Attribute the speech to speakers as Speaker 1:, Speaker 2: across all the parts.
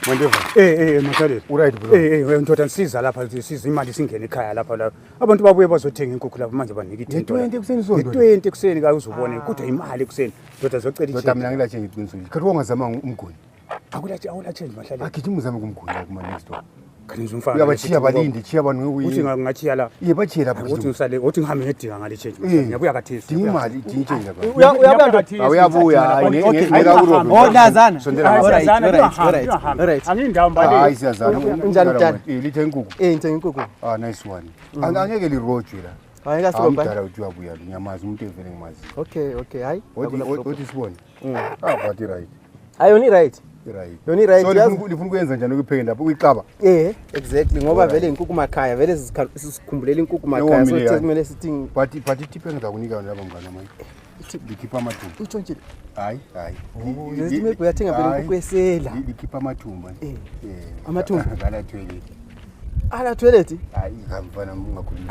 Speaker 1: Mandeva.
Speaker 2: Masaleli.
Speaker 1: Uright bro.
Speaker 2: Ndoda nisiza lapha, siza imali singene ekhaya lapha la. Abantu babuye bazothenga inkukhu lapha manje banika i-10 dollars.
Speaker 1: Nge-20 ekuseni so, ndoda?
Speaker 2: Nge-20 ekuseni ka uzubone kodwa imali ekuseni. Ndoda zocela
Speaker 1: Ndoda
Speaker 2: i-change.
Speaker 1: mina ngila change iqiniso nje. Khathi wangazama umguni.
Speaker 2: Akula change mahlale.
Speaker 1: Agijima uzame kumguni la kuma next door.
Speaker 2: Kanti umfana.
Speaker 1: Uyabachiya balinde, chiya abantu
Speaker 2: Uthi
Speaker 1: ngekuyi.
Speaker 2: ngachiya la.
Speaker 1: Iye bachiye lapha.
Speaker 2: Uthi
Speaker 1: gijima.
Speaker 2: ngisale, uthi ngihambe ngedinga ngale change.
Speaker 1: Eh.
Speaker 2: Ngiyabuya kathesi.
Speaker 1: Dinga imali, dinga change lapha.
Speaker 3: Uyabuya ndoda.
Speaker 1: Awuyabuya, hayi ngeke akurobe.
Speaker 3: Oh, lazana.
Speaker 1: Sondela
Speaker 3: All
Speaker 1: ngapha.
Speaker 3: right, all right, all right, all right.
Speaker 2: Angindawo mbali.
Speaker 1: Hayi siyazana.
Speaker 3: Unjani mdala?
Speaker 1: Eh, lithe inkukhu.
Speaker 3: Ngithenga inkukhu.
Speaker 1: Ah, nice one. Angeke lirojwe la.
Speaker 3: Hayi kasirobha.
Speaker 1: Umdala uthi uyabuya lo, ngiyamazi umuntu evele ngimazi.
Speaker 3: Okay, hayi.
Speaker 1: Wathi
Speaker 3: Akula problem.
Speaker 1: wathi sibone. Ah, but right.
Speaker 3: Hayi yona i-right.
Speaker 1: Right.
Speaker 3: Yona i-right,
Speaker 1: So
Speaker 3: yazi-
Speaker 1: lifuna ukuyenza njani ukuyipheke lapho uyiqaba?
Speaker 3: Exactly ngoba vele inkukhu makhaya vele sisikhumbulele inkukhu makhaya so
Speaker 1: Yomile yani.
Speaker 3: kumele sithi
Speaker 1: But itip engizakunika yona lapha mngane wami. Likhipha amathumbu.
Speaker 3: utshontshile.
Speaker 1: Hayi, hayi.
Speaker 3: Lethi maybe uyathenga phela
Speaker 1: Hayi.
Speaker 3: inkukhu esela.
Speaker 1: Likhipha amathumbu.
Speaker 3: Amathumbu?
Speaker 1: Ngala toilet.
Speaker 3: Ala toilet.
Speaker 1: Hayi, ngamfana ungakhulumi.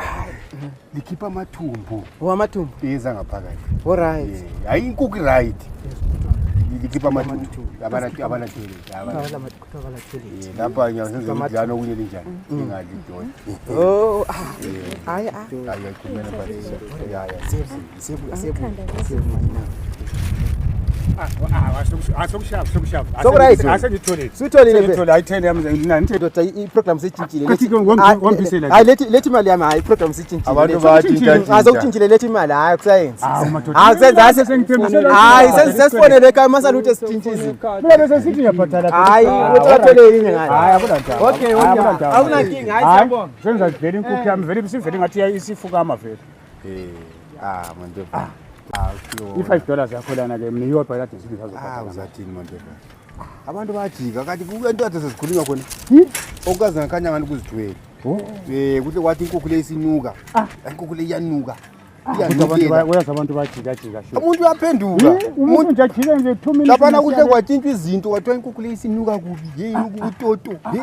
Speaker 1: Likhipha amathumbu.
Speaker 3: Oh amathumbu.
Speaker 1: Eza ngaphakathi.
Speaker 3: All right.
Speaker 1: Hayi inkukhu right. Likhipha amathumbu. Abana toilet. Abana.
Speaker 3: Abala abala toilet.
Speaker 1: Lapha ngiyasenza idlano okunye linjani? Ingadli idoti.
Speaker 3: Oh, ah. Hayi ah.
Speaker 1: Hayi ayikhulumela phansi. Ya ya.
Speaker 3: Sebu sebu sebu.
Speaker 2: Sokushaya.
Speaker 3: Soku-right.
Speaker 2: Asengitholile.
Speaker 3: Suyitholile phela.
Speaker 2: Sengitholile ayi-10 yami nani
Speaker 3: Ndoda i-program seyitshintshile.
Speaker 2: Kathi ke
Speaker 3: Hayi,
Speaker 2: wambisela
Speaker 3: Hayi lethi imali yami hayi i-program seyitshintshile.
Speaker 1: Abantu
Speaker 3: Lethi.
Speaker 1: bayatshintsha.
Speaker 3: Ah sokutshintshile lethi imali hayi kusayenzi.
Speaker 2: Ah, madoda.
Speaker 3: Hayi kusenza
Speaker 2: Sengithembisela
Speaker 3: hayi
Speaker 2: ukuthi-
Speaker 3: sesifonele ekhaya masaluthe sitshintshe izinto.
Speaker 2: Mina bese sithi ngiyabhadala.
Speaker 3: Hayi uthi yinye ngale.
Speaker 2: Hayi akunandaba.
Speaker 3: Okay, okay. Akunankinga, hayi siyabonga.
Speaker 2: Senza vele inkukhu yami vele isivele ngathi isifukama vele.
Speaker 1: Ah, Mandeva. Ah,
Speaker 2: I-5 dollars yakho lana ke mina iyodwa kade sithi
Speaker 1: Ah,
Speaker 2: ngizobhadala.
Speaker 1: uzathini Mandeva? Abantu bayajika kanti into kade sesikhulunywa khona. Okukaze ngakhanya ngani kuzithwele.
Speaker 2: Oh.
Speaker 1: Kuhle kwathi inkukhu le isinuka. Inkukhu le iyanuka.
Speaker 2: Kodwa abantu
Speaker 1: Iyanukela.
Speaker 2: uyazi abantu bayajikajika sho.
Speaker 1: Umuntu uyaphenduka.
Speaker 2: Umuntu nje ajike nje 2 minutes.
Speaker 1: Laphana kuhle kwatshintshwa izinto kwathiwa inkukhu le isinuka kubi. Hey, inuka ubutoto. Hey,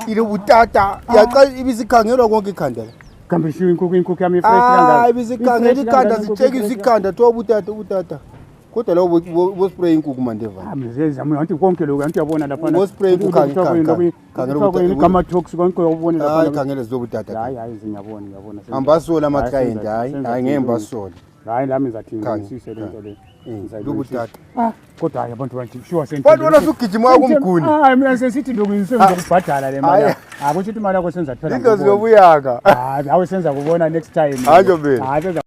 Speaker 1: ile butata. Yaqa ibisikhangelwa konke ikhanda la.
Speaker 2: Kambe shiwe inkukhu yami ifresh kangaka.
Speaker 1: Ah, ibisikhangela ikhanda sitshekisa ikhanda thiwa ubutata ubutata. Kodwa lo bo spray inkukhu Mandeva.
Speaker 2: Ah, mzeza anti konke lokho anti uyabona lapha.
Speaker 1: Bo-spray
Speaker 2: Kama tox konke uyabona
Speaker 1: Hayi
Speaker 2: lapha.
Speaker 1: khangela zilobutata.
Speaker 2: Hayi hayi ngiyabona ngiyabona.
Speaker 1: Ambasola ama client hayi hayi ngeke mbasole.
Speaker 2: Hayi lami ngizathi
Speaker 1: Khanya,
Speaker 2: ngisise lento le.
Speaker 1: Lobutata.
Speaker 2: Ah, kodwa hayi abantu bathi sure sent.
Speaker 1: Bantu wona usugijima wakumguni.
Speaker 2: Hayi mina sesithi lokhu ngisengizokubhadala le mali.
Speaker 1: Hayi.
Speaker 2: Akusho ukuthi imali yakho senza thola.
Speaker 1: Into ziyobuyaka.
Speaker 2: Hayi awe senza kubona next time.
Speaker 1: Hayi, Njobeni.
Speaker 2: Hayi senza